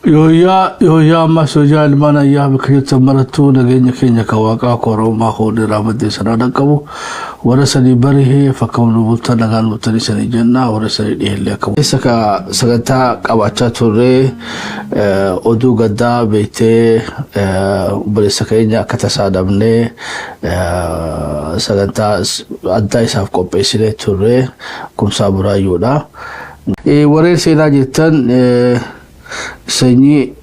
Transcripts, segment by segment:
Yooyyaa yooyyaa ammas hojaa ilmaan ayyaa bakka jirtan marattuu nageenya keenya kan waaqaa koo Oromummaa koo dheeraa maddee sanaa dhaqqabu warra sanii barihee fakkamu nu bultan nagaan bultanii sanii jenna warra sanii dhiheellee akka keessa ka sagantaa qabaachaa turree oduu gaddaa beektee obboleessa keenya akka tasaa dhabnee sagantaa addaa isaaf qopheessinee turree Kumsaa Buraayyuudha. Warreen seenaa jettan sanyii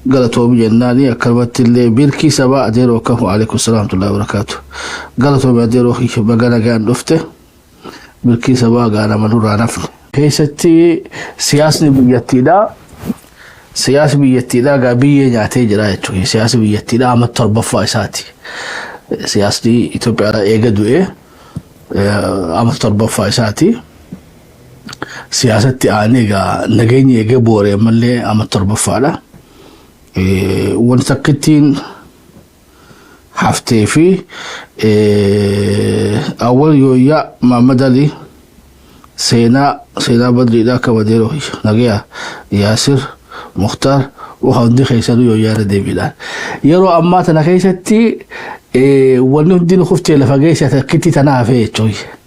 galatoomi jennaani akkanumatti illee birkii sabaa adeeroo akkam waalaikum salaam warahmatullahi wabarakaatu galatoomi adeeroo kiyya baga nagaan dhufte birkii sabaa gaa nama nurraa nafne. Keessatti siyaasni biyyattiidha. Siyaasni biyyattiidha gaa biyyee nyaatee jira jechuudha. Siyaasni biyyattiidha amma torbaffaa isaati. Siyaasni Itoophiyaadha eega du'ee amma torbaffaa isaati. Siyaasatti aanee egaa nageenyi eegee booree ammallee amma torbaffaadha. Wanti takkittiin haftee fi awwal yooyyaa Mahammad Ali seenaa seenaa badriidha akka badeeroo nagaya Yaasir Muktaar waa hundi keessanuu yooyyaa irra deebiidhaan. Yeroo ammaa tana keessatti wanni hundi kuftee lafa geesse takkitti tana hafee jechuudha.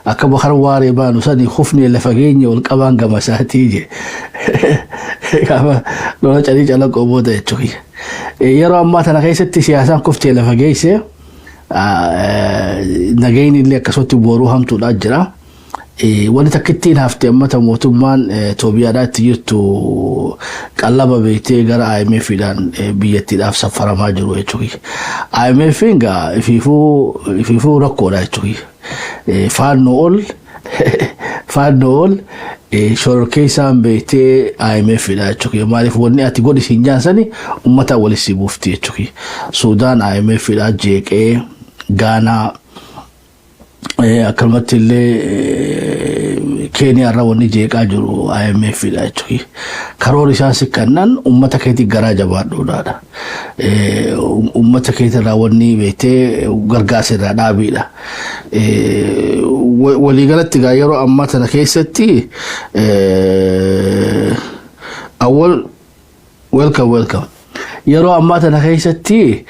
Akka bakar waaree baanu sani kufnee lafa geenye ol qabaan gama isaatii je. Gaafa lola calii calaqoo booda jechuudha. Yeroo ammaa tana keessatti siyaasaan kuftee lafa geesse nageenyi illee akkasumatti booruu hamtuudhaa jira. Wanti takkittiin hafte amma ta mootummaan Itoophiyaadhaa itti jirtu qallaba beektee gara IMF dhaan biyyattiidhaaf saffaramaa jiru jechuudha. IMF gaa ifiifuu ifiifuu rakkoodha jechuudha. Faannoo ol faannoo ol shororkeessaan beektee IMF dha jechuudha. Maaliif wanni ati godhi siin jaansani uummata walitti si buufti jechuudha. Suudaan IMF dha jeeqee Gaanaa akkanumatti illee Keeniyaa irra wanni jeeqaa jiru IMF dha jechuudha. Karoora isaan si kennan uummata keetii garaa jabaadhuudhaadha. Uummata keetii irraa wanni beektee gargaarsa irraa dhaabiidha. Waliigalatti egaa yeroo ammaa tana keessatti awwal welcome welcome. Yeroo ammaa tana keessatti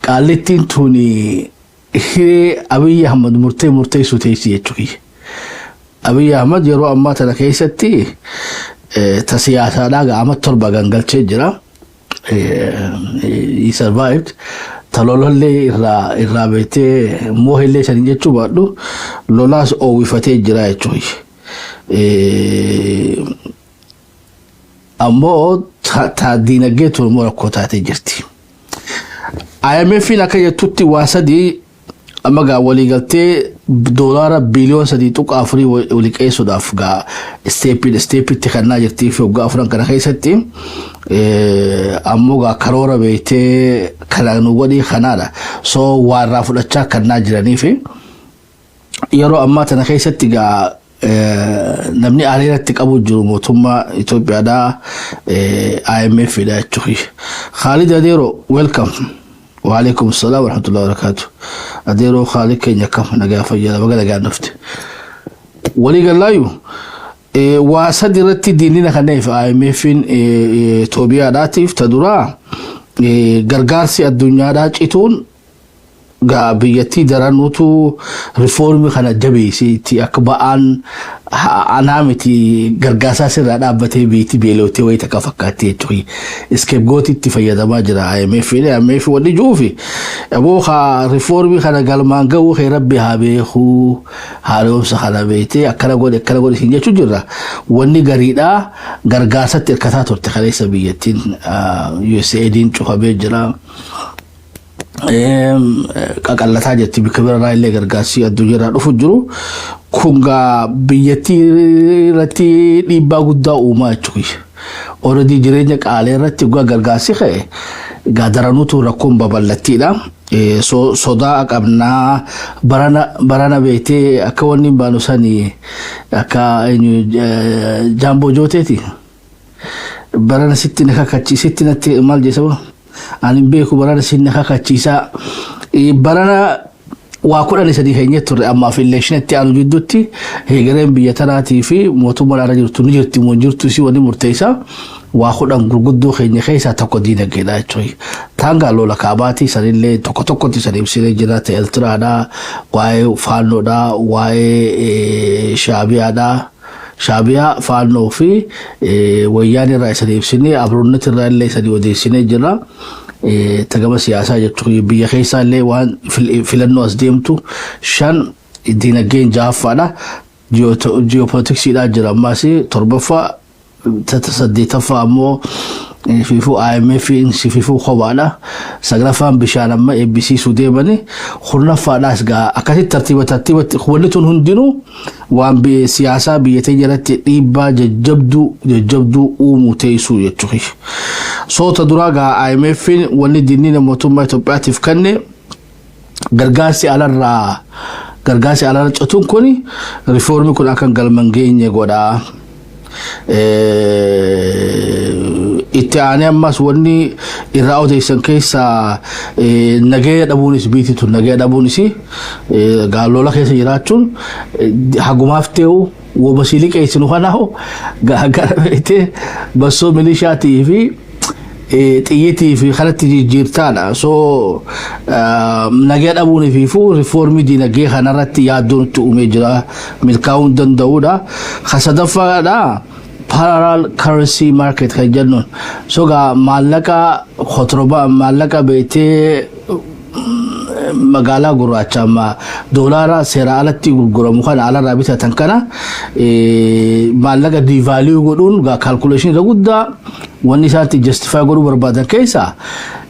qaallittiin tuni hiree Abiyyi Ahmad murtee murteessuu teessi jechuu kiyya. Abiyyi Ahmad yeroo ammaa tana keessatti ta siyaasaadhaa ga'ama 7 gangalchee jira. He survived. Ta lolallee irraa irraa beektee moohillee sanii jechuu baadhu lolaas oowwifatee jira jechuu kiyya. Ammoo ta diinagdee tun immoo rakkoo taatee jirti. IMF'n akka jettutti waa sadii amma gaa waliigaltee doolaara biiliyoona 3.4 waliqeessuudhaaf gaa isteeppiin isteeppitti kannaa jirtii fi waggaa afran kana keessatti ammoo gaa karoora beektee kana nu godhii kanaadha. So waa irraa fudhachaa kannaa jiranii fi yeroo ammaa tana keessatti gaa namni areeratti qabu jiru mootummaa Itoophiyaadhaa IMF dha jechuudha. Khaalid Adeero welcome. Waalaikum salaam warahmatullahi wabarakatuh. Adeeroo Khaalid keenya akkam nagaa fayyaa baga nagaan dhufte. Walii gallaayu waa sadi irratti diinina kaneef IMF'n Itoophiyaadhaatiif ta duraa gargaarsi addunyaadhaa cituun gaa biyyattii daranuutu rifoormii kana jabeessitti akka ba'aan anaa miti gargaarsaa sirraa dhaabbatee biyyattii beelotee wayii takka fakkaatti jechuudha. Scapegoatitti fayyadamaa jira IMF IMF wanni jiruufi aboo haa rifoormii kana galmaan ga'uu kee rabbi haa beekuu haaromsa kana beektee akkana godhe akkana godhe siin jechuu jirra. Wanni gariidhaa gargaarsatti hirkataa turte kaleessa biyyattiin USAID'n cufamee jira. Qaqallataa jirti bakka biraarraa illee gargaarsi addunyaarraa dhufu jiru. Kun gaa biyyattii irratti dhiibbaa guddaa uumaa jechuudha. Already jireenya qaalee irratti dhugaa gargaarsi ka'e gaa daranuutu rakkoon babal'attiidha. Sodaa qabnaa barana barana beektee akka wanni hin baanu sanii akka jaamboo jooteeti. Barana sitti na kakachiisitti natti maal jeesama? Ani hin beeku barana si na kakachiisaa. Barana Waa 13 keenya turre. Ammaaf electionatti aanu jidduutti heegareen biyya tanaatii fi mootummaan ala jirtu ni jirti moo jirtu si wani murteessa. Waa 10 gurguddoo keenya keessaa tokko diinagdeedha jechuudha. Taangaa lola kaabaatii sanillee tokko tokkotti san ibsinee jira. Ta'e Eertiraadhaa, waa'ee Faannoodhaa, waa'ee Shaabiyaadhaa. Shaabiyaa, Faannoo fi Wayyaan irraa isan ibsinee, Abroonnati irraa illee isanii odeessinee jira. Tagama siyaasaa jechuun biyya keessaa illee waan filannoo as deemtu shan, diinagdeen jahaffaadha. Geopoliticsiidhaa jira ammaas torbaffaa, saddeetaffaa ammoo fiifuu IMF fiifuu kophaadha. Saglaffaan bishaan amma eebbisiisuu deemani. Kurnaffaadhaas gaa akkasitti tartiiba tartiibatti wanni tun hundinuu waan siyaasaa biyya teenya irratti dhiibbaa jajjabduu jajjabduu uumuu teessuu jechuudha. Soota duraa gaa IMF wanni dinniina mootummaa Itoophiyaatiif kenne, gargaarsi alarra cituun kun riifoormii kun akka galman geenye godhaa. Itti aanee ammas wanni irraa odeessan keessaa nageenya dhabuunis, biitii tun nageenya dhabuunis, lola keessa jiraachuun hagumaaf ta'u wobasii liqeessinu kanaahu gara beektee bassoo milishaatii fi xiyyitii fi kanatti jijjiirtaadha. So nageenya dhabuun fiifuu riifoormii diinagdee kanarratti yaaddoon itti uumee jira, milkaa'uu hin danda'uudha. Ka sadaffaadha parallel currency market kan jennuun. So gaa maallaqa kotroba, maallaqa beektee magaalaa gurraacha amma doolaara seera alatti gurguramu kana alarraa bitatan kana maallaqa devalue godhuun gaa calculation irra guddaa wanni isaatti justify godhuu barbaadan keessa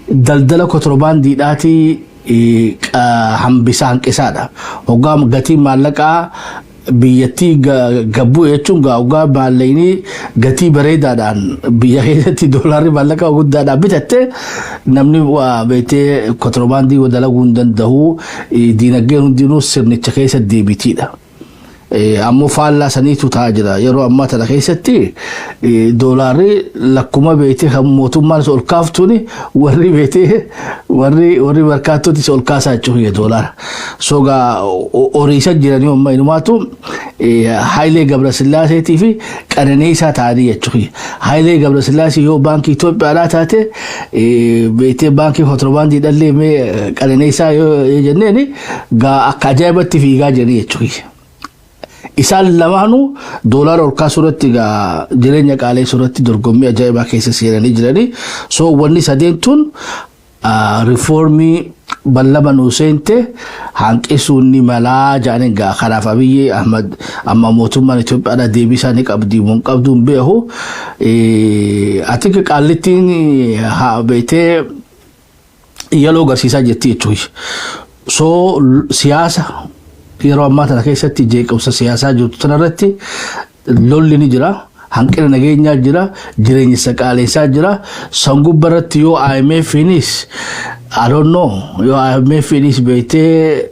daldala kotrobaandiidhaatii hambisa, hanqisaadha. Hoggaa gatiin maallaqaa biyyattii gabbuu jechuun hoggaa maallaqni gatii bareedaadhaan biyya keessatti doolaarri maallaqa guddaadhaan bitatte, namni waa beektee kotrobaandii dalaguu hin danda'u, diinagdeen hundinuu sirnicha keessa deebitiidha. Ammoo faallaa saniitu ta'aa jira. Yeroo ammaa tana keessatti doolaarri lakkuma beektee kan mootummaan ol kaaftuuni warri beektee warri barkaattotis ol kaasaa jechuudha doolaara. So gaa horiisa jiranii amma inumaatu Hayilee Gabrasillaaseetii fi Qananiisaa ta'anii jechuudha. Hayilee Gabrasillaasee yoo baankii Itoophiyaadhaa taate, beektee baankii kontiroobaandii dhallee mee Qananiisaa yoo jenneeni gaa akka ajaa'ibatti fiigaa jiranii jechuudha. Isaan lamaanuu doolaara ol kaasuu irratti gaa jireenya qaalessuu irratti dorgommii ajaa'ibaa keessa seenanii jiranii. So wanni sadeen tun riifoormii ballama nuu seente hanqisuun ni malaa jedhanii gaa kanaaf Abiyyi Ahmad amma mootummaan Itoophiyaadhaa deebii isaa ni qabdi moo hin qabdu hin beeku. Ati qaallittiin beektee yaloo agarsiisaa jirti jechuudha. So siyaasa yeroo ammaa tana keessatti jeequmsa siyaasaa jirtu tanarratti lolli ni jira. Hanqina nageenyaa jira, jireenya qaalessaa jira. San gubbarratti yoo IMFnis, I don't know, yoo IMFnis beektee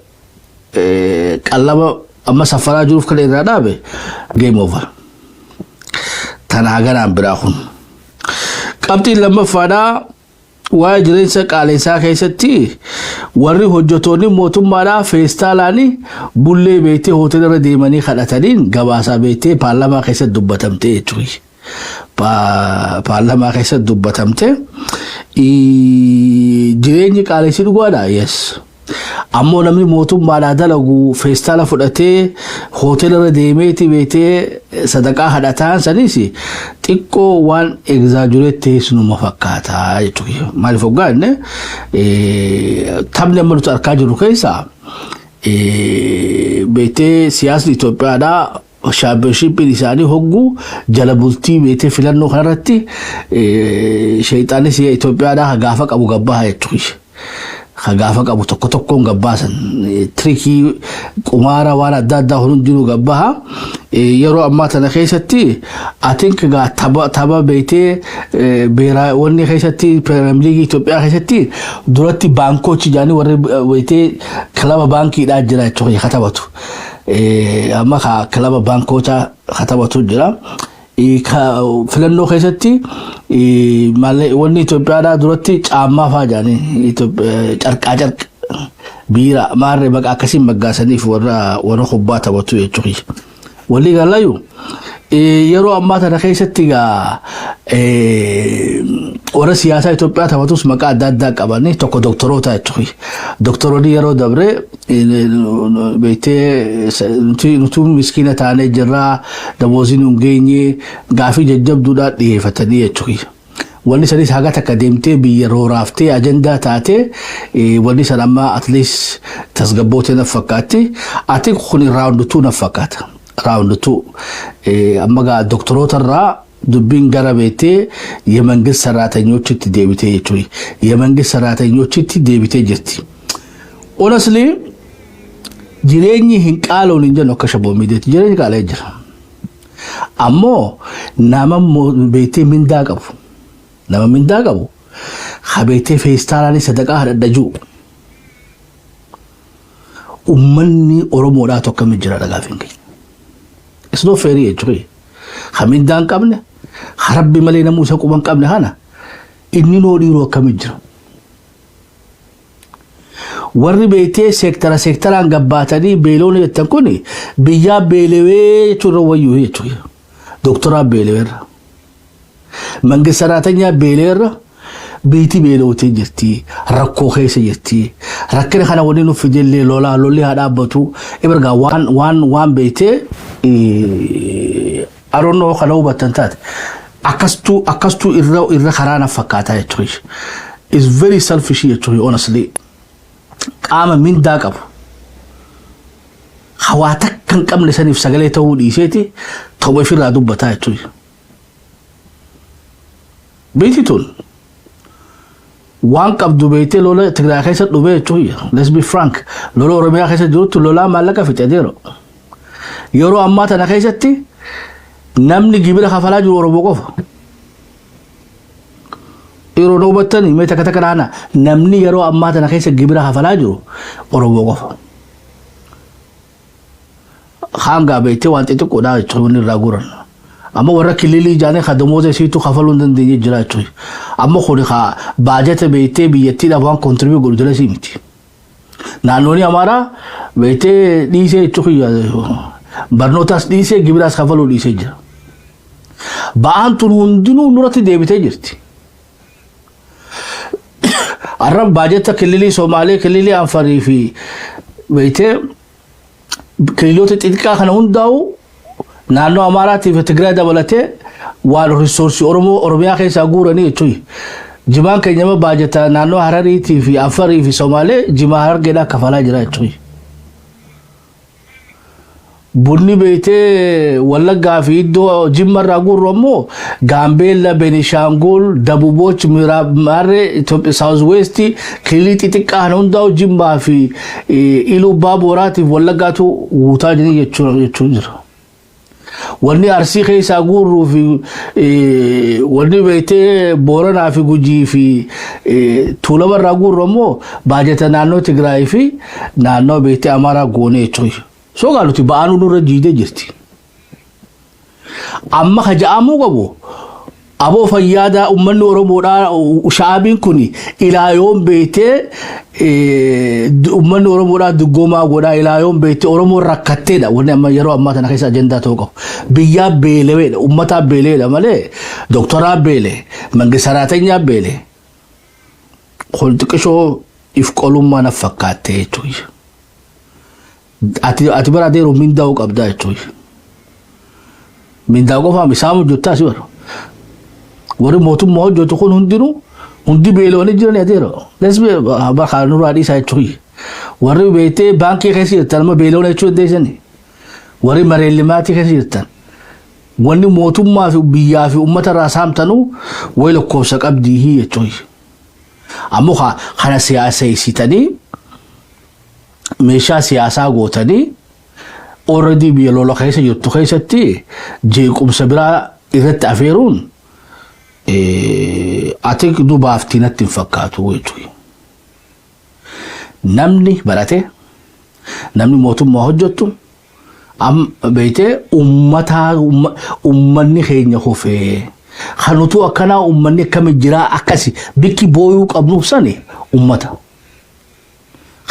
qallaba amma safaraa jiruuf kana irraa dhaabe, game over. Tanaa ganaan biraa kun. Qabxiin lammaffaadhaa waa'ee jireenya qaalessaa keessatti warri hojjetoonni mootummaadhaa feestaalaanii bullee beektee hoteela irra deemanii kadhataniin gabaasaa beektee paarlamaa keessatti dubbatamte jechuudha. Paarlamaa keessatti dubbatamte. Jireenyi qaalessi dhugaadha, yes. Ammoo namni mootummaadhaa dalagu feestaala fudhatee hoteela irra deemeeti beektee sadaqaa kadhataan sanis xiqqoo waan exaggerate ta'es numa fakkaata jechuudha. Maaliif hoggaa inni taphni amma nuti argaa jirru keessaa beektee siyaasni Itoophiyaadhaa championshippiin isaanii hogguu jala bultii beektee filannoo kanarratti sheexaanis Itoophiyaadhaa gaafa qabu gabbaha jechuudha. Gaafa qabu tokko tokkoon gabbaasan, trickii qumaara waan adda addaa hundinuu gabbaha. Yeroo ammaa tana keessatti atink gaa tapha beektee beeraa wanni keessatti Premier League Itoophiyaa keessatti duratti baankochi jaanii warri beektee kilaba baankiidhaa jira jechuudha katabatu. Amma kilaba baankootaa katabatu jira. Filannoo keessatti wanni Itoophiyaadhaa duratti caammaa fa'aa jaanii carqaa carqa Biira maarree baqa akkasiin maggaasaniif warra kubbaa taphatu jechuudha. Walii galayu yeroo ammaa tana keessatti egaa warra siyaasaa Itoophiyaa taphatus maqaa adda addaa qabanii, tokko doktoroota jechuudha. Doktoroonni yeroo dabre beektee nuti miskiina taanee jirraa, damooziin hin geenye, gaafii jajjabduudhaan dhiyeeffatanii jechuudha. Wanni sanis haga takka deemtee biyya rooraaftee ajandaa taatee, wanni san amma at least tasgabbootee na fakkaatti. Ati kun round two na fakkaata. Round two amma gaa doktoroota irraa dubbiin gara beektee የመንግስት ሰራተኞች tti deebitee jechuudha. የመንግስት ሰራተኞች tti deebitee jirti. Honestly, jireenyi hin qaaloon hin jennu akka Shaboo Miidiyaatti jireenyi qaala'ee jira. Ammoo nama beektee mindaa qabu. Nama mindaa qabu. Ha beektee feestaalaan sadaqaa hadhadhajuu. Uummanni Oromoodhaa tokko jira dhagaaf hin geenye. It's not fair jechuudha. Ha mindaa hin qabne, ha Rabbi malee namuu isa quba hin qabne kana inni noo dhiiruu akkamii jira. Warri beektee seektara seektaraan gabbaatanii beeloon jettan kun biyyaa beelewee jechuun wayyuu jechuudha. Doktoraa beeleweerra. መንግስት ሰራተኛ beeleweerra biitii beelowtee jirti. Rakkoo keessa jirti. Rakkina kana waliin nuuf fidellee lolaa lolli haa dhaabbatu. Ibargaa waan beektee aroonnoo kana hubattan taate akkastuu irra karaa na fakkaataa jechuudha. Is very selfish jechuudha, honestly. Qaama mindaa qabu. Hawaa takka hin qabne saniif sagalee ta'uu dhiiseeti ta'uu ofirraa dubbataa jechuudha. Biiti tun waan qabdu beektee lola Tigraay keessa dhubee jechuudha. Let's be frank. Lola Oromiyaa keessa jirutti lolaa maallaqa fixe yeroo. Yeroo ammaa tana keessatti namni gibira kafalaa jiru Oromoo qofa. Yeroo na hubattanii mee takka takka dhaana, namni yeroo ammaa tana keessa gibira kafalaa jiru Oromoo qofa. Hangaa beektee waan xixiqqoodhaa jechuudha irraa guuran. Amma warra kililii jaanii ka damooza isiitu kafaluu hin dandeenye jira jechuudha. Amma kuni ka baajata beektee biyyattiidhaaf waan contribute godhu jala sii miti. Naannooni Amaaraa beektee dhiisee jechuudha, barnootaas dhiisee gibiraas kafaluu dhiisee jira. Ba'aan tun hundinuu nurratti deebitee jirti. Arrab baajata kililii Somaalee, kililii Anfarii fi beektee kililoota xixiqqaa kana hundaa'u naannoo Amaaraatii fi Tigraay dabalatee waan resource Oromoo Oromiyaa keessaa guuranii jechuudha. Jimaan keenya baajata naannoo Harariitii fi Afarii fi Somaalee jimaa Harargeedhaa kafalaa jira jechuudha. Bunni beektee Wallaggaa fi iddoo Jimmarraa guurru ammoo Gaambeella, Benishaangul, Dabuboch, Maarree, South West, kililii xixiqqaa kana hundaa'u Jimmaa fi Iluu Baaboraatiif Wallaggaatu guutaa jiran jechuun jira. Wanni Arsii keessaa guurruu fi wanni beektee Booranaa fi Gujii fi Tuulamarraa guurru ammoo baajata naannoo Tigraay fi naannoo beektee Amaaraa goonee jechuudha. Soogaa nuti ba'aanuu nurra jiidee jirti. Amma ka ja'amuu qabu aboo fayyaadaa uummanni Oromoodhaa shaabiin kun ilaa yoom beektee uummanni Oromoodhaa duggoomaa godhaa, ilaa yoom beektee Oromoon rakkatteedha? Wanni amma yeroo ammaa tana keessa ajandaa ta'uu qabu. Biyyaa beeleweedha, uummataa beeleedha malee doktoraa beele, መንግስት ሰራተኛ beele. Kun xiqqishoo if qolummaa na fakkaattee jechuudha. Ati bara adeeru mindaa'uu qabdaa jechuudha. Mindaa qofaa isaan hojjettaa si bara. Warri mootummaa hojjetu kun hundinuu hundi beelawanii jiran adeero. Lesbi bakka nurraa dhiisaa jechuudha. Warri beektee baankii keessa jirtan amma beelawanii jechuu dandeessani. Warri mareellimaatii keessa jirtan. Wanni mootummaa fi biyyaa fi uummata irraa saamtanuu wayi lakkoofsa qabdii jechuudha. Ammoo kana siyaaseessitanii meeshaa siyaasaa gootanii already biyya lola keessa jirtu keessatti jeequmsa biraa irratti afeeruun ati nu baaftii natti hin fakkaatu jechuudha. Namni barate, namni mootummaa hojjettu beektee uummataa uummanni keenya kufee kanutu akkanaa, uummanni akkami jiraa, akkasi bikki booyuu qabnuuf sani uummata.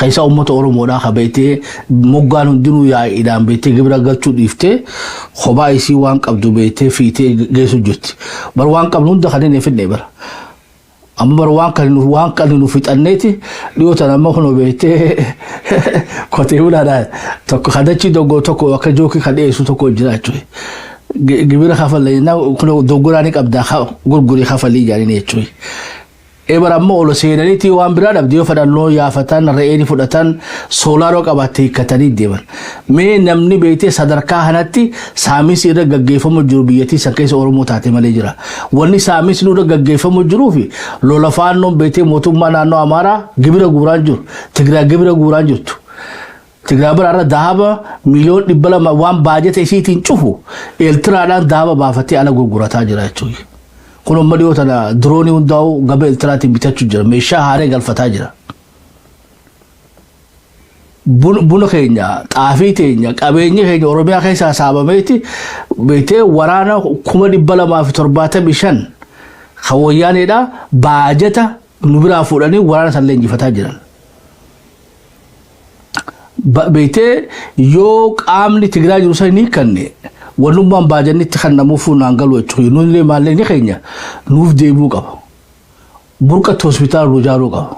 Keessa uummata Oromoodhaa ka beektee moggaan hundinuu yaa'iidhaan beektee gibira galchuu dhiiftee kophaa isii waan qabdu beektee fiitee geessu jirti. Bar waan qabnu hunda kan hin finne bara. Amma bar waan kan nu fixanneeti dhiyoo tana amma kun beektee qotee bulaadhaan tokko kadachi tokko akka jookii kan dhiyeessu tokko jira jechuudha. Gibira kafallee kun doggoraa ni qabdaa, gurgurii kafalii jedhanii jechuudha. Ebar ammoo ol seenaniiti waan biraa dhabde yoo fedhan loon yaafatan, re'ee ni fudhatan, soolaaroo qabaatte hiikkatanii deeman. Mee namni beektee sadarkaa kanatti saamiinsi irra gaggeeffamu jiru biyyattii san keessa Oromoo taate malee jira. Wanni saamiinsi irra gaggeeffamu jiruu fi lola faannoon beektee mootummaa naannoo Amaaraa gibira guuraan jiru. Tigraay gibira guuraan jirtu. Tigraay bira irra dahaba 200,000,000 waan baajata isiitiin cufu Eertiraadhaan dahaba baafatee ala gurgurataa jira jechuudha. Kun amma dhiyoo tana diroonii hundaa'u gaba Eertiraatiin bitachuu jira. Meeshaa haaree galfataa jira. Buna keenya, xaafii teenya, qabeenyi keenya Oromiyaa keessaa saamameeti beektee waraana 275,000 kan wayyaaneedha baajata nu biraa fuudhanii waraana san leenjifataa jiran. Beektee yoo qaamni Tigraay jiru san ni kanne wannummaan baajanni itti kennamuuf naan galu jechuudha. Nullee maallaqni keenya nuuf deebi'uu qaba. Burqatti hospitaala nu ijaaruu qaba.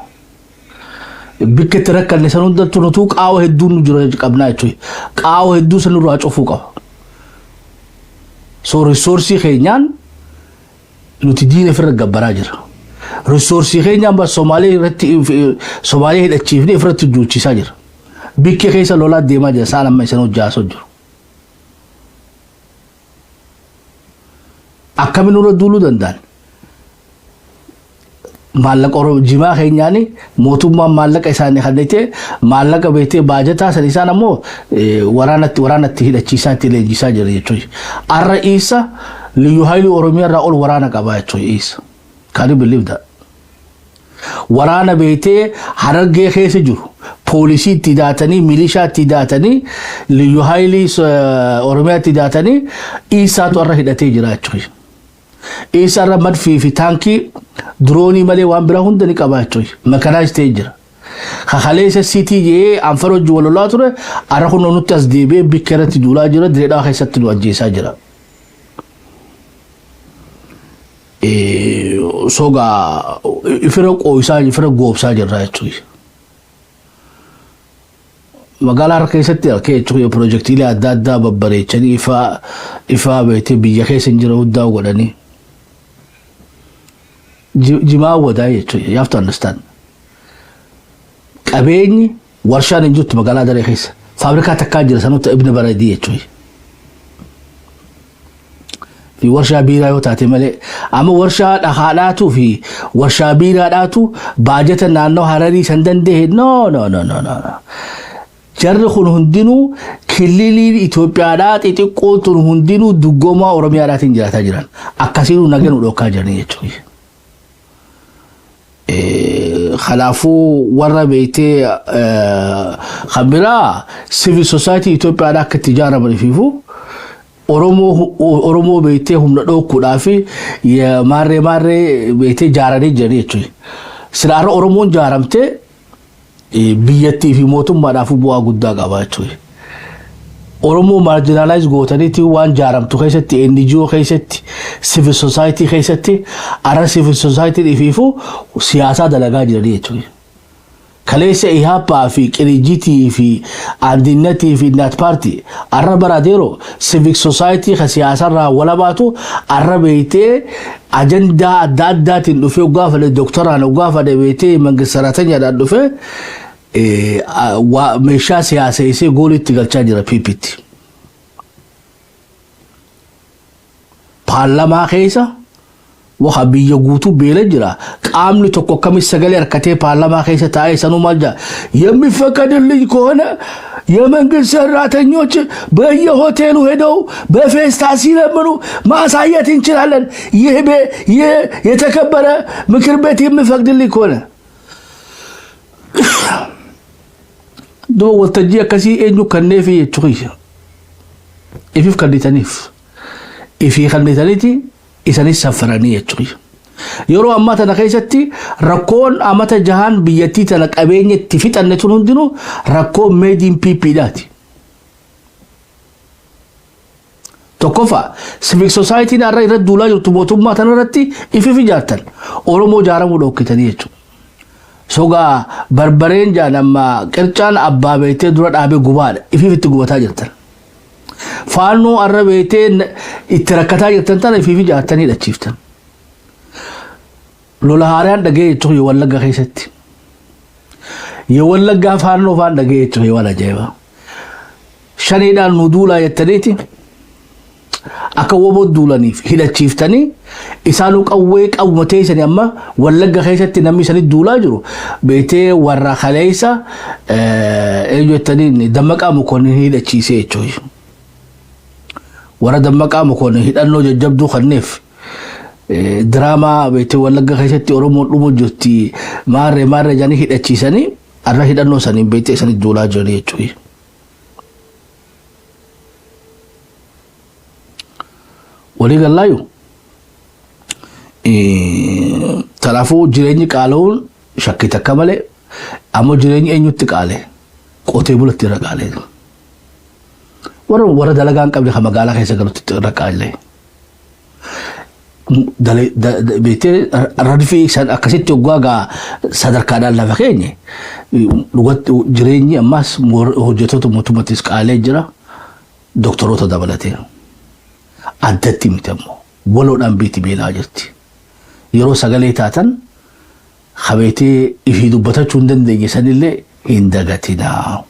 Bikka itti rakkanne san hundattuu nutuu qaawa hedduu nu jira qabnaa jechuudha. Qaawa hedduu san nurraa cufuu qaba. So resource keenyaan nuti diina ofirra gabbaraa jira. Resource keenyaan bas Somaalee irratti Somaalee hidhachiifnee ofirratti duuchisaa jira. Bikki keessa lolaa deemaa jira, sa'aan amma isan hojjaasoo jiru. Akkamiin nurra duuluu danda'an? Maallaqa jimaa keenyaani mootummaan maallaqa isaanii kennite, maallaqa beektee baajataa san isaan ammoo waraanatti hidhachiisaa itti leenjisaa jira jechuudha. Arra isa Liyyu Haayilii Oromiyaa irraa ol waraana qabaa jechuudha isa. Can you believe that? Waraana beektee Harargee keessa jiru poolisii itti daatanii, milishaa itti daatanii, Liyyu Haayilii Oromiyaa itti daatanii isaatu arra hidhatee jira jechuudha. Isa irra madfii fi taankii, diroonii malee waan biraa hunda ni qaba jechuudha. Mechanized ta'ee jira. Kakaleessa siitii jee anfar hojii wal lolaa ture arra kun nutti as deebi'ee bikka irratti duulaa jira, direedhaa keessatti nu ajjeesaa jira. Sogaa ifira qooysaa, ifira goobsaa jirra jechuudha. Magaalaa harka keessatti harkee jechuudha piroojeektiilee adda addaa babbareechanii ifaa ifaa beektee biyya keessa hin jira hundaa godhanii. Jimaa wadaa jechuudha, you have to understand. Qabeenyi warshaan hin jirtu magaalaa daree keessa. Faabrikaa takkaa jira sanoota ibna baradii jechuudha. Fi warshaa biiraa yoo taate malee amma warshaa dhakaadhaatuu fi warshaa biiraadhaatu baajata naannoo Hararii san danda'e? No, no, no, no, no. Jarri kun hundinuu kililiin Itoophiyaadhaa xixiqqoon tun hundinuu duggoomaa Oromiyaadhaatiin jiraataa jiran. Akkasiinuu nagaa nu dhokkaa jiranii jechuudha. Kanaafuu warra beektee kan biraa civil society Itoophiyaadhaa akka itti ijaaramaniifiifuu Oromoo beektee humna dhokkuudhaa fi maarree maarree beektee ijaaranii jiranii jechuudha. Sila har'a Oromoon ijaaramtee biyyattii fi mootummaadhaaf bu'aa guddaa qaba jechuudha. Oromoo marginalize gootaniiti waan jaaramtu keessatti, NGO keessatti, civil society keessatti, arra civil society ifiifu siyaasaa dalagaa jiranii jechuudha. Kaleessa Ihaappaa fi Qirijitii fi Andinnatii fi Naat Paartii arra barateero civic society ka siyaasarraa walabaatu arra beektee ajandaa adda addaatiin dhufee oggaa fedhe doktoraan, oggaa fedhe beektee mangist saratanyaadhaan dhufee meeshaa siyaaseessee goolitti galchaa jira PPtti. Paarlamaa keessa waxa biyya guutuu beela jira. Qaamni tokko akkamitti sagalee harkatee paarlamaa keessa taa'ee sanuu maal jedha? የሚፈቀድልኝ ከሆነ የመንግስት ሰራተኞች በየሆቴሉ ሄደው በፌስታ ሲለምኑ ማሳየት እንችላለን። ይህ የተከበረ ምክር ቤት የሚፈቅድልኝ ከሆነ። Duba waltajjii akkasii eenyu kanneefi jechuu ifiif kennitaniif ifii kennitaniiti isanis saffaranii jechuudha. Yeroo ammaa tana keessatti rakkoon amata jahaan biyyattii tana qabeenya itti fixanne tun hundinuu rakkoo made in PP dhaati. Tokkoffaa, civic society har'a irratti duulaa jirtu mootummaa tana irratti ifif ijaartan Oromoo ijaaramuu dhokkitanii jechuudha. Sogaa barbareen jaan amma qircaan abbaa beektee dura dhaabee gubaadha. Ifif itti gubataa jirtan. Faannoo har'a beektee itti rakkataa jirtan tana ifif ijaartanii hidhachiiftan. Lola haaraan dhagee jechuun yoo Wallagga keessatti. Yoo Wallaggaa faannoo faan dhagee jechuun waan ajaa'ibaa. Shaniidhaan nu duulaa jettaniiti akka woboo duulaniif hidhachiiftanii isaanuu qawwee qabuma teessanii amma Wallagga keessatti namni isanii duulaa jiru beetee warra kaleessa eenyu jettaniin Dammaqaa Mokonnin hidhachiisee jechuudha. Warra Dammaqaa Mokonnin hidhannoo jajjabduu kanneef diraamaa beetee Wallagga keessatti Oromoon dhumu jirti maarree maarree jedhanii hidhachiisanii har'a hidhannoo saniin beektee isanii duulaa jiranii jechuudha. Walii gallaayu kanaafuu jireenyi qaala'uun shakkii takka malee, ammoo jireenyi eenyutti qaale? Qotee bulatti irra qaale. Warra dalagaa hin qabne kan magaalaa keessa galutti irra qaale. Beektee radfii san akkasitti hoggaa gaa sadarkaadhaan lafa keenye dhugatti jireenyi ammas hojjettoota mootummaattis qaalee jira, doktoroota dabalatee. Addatti miti, ammoo waloodhaan biitti beelaa jirti. Yeroo sagalee taatan kabeetee ifii dubbatachuu hin dandeenye sanillee hin dagatinaa.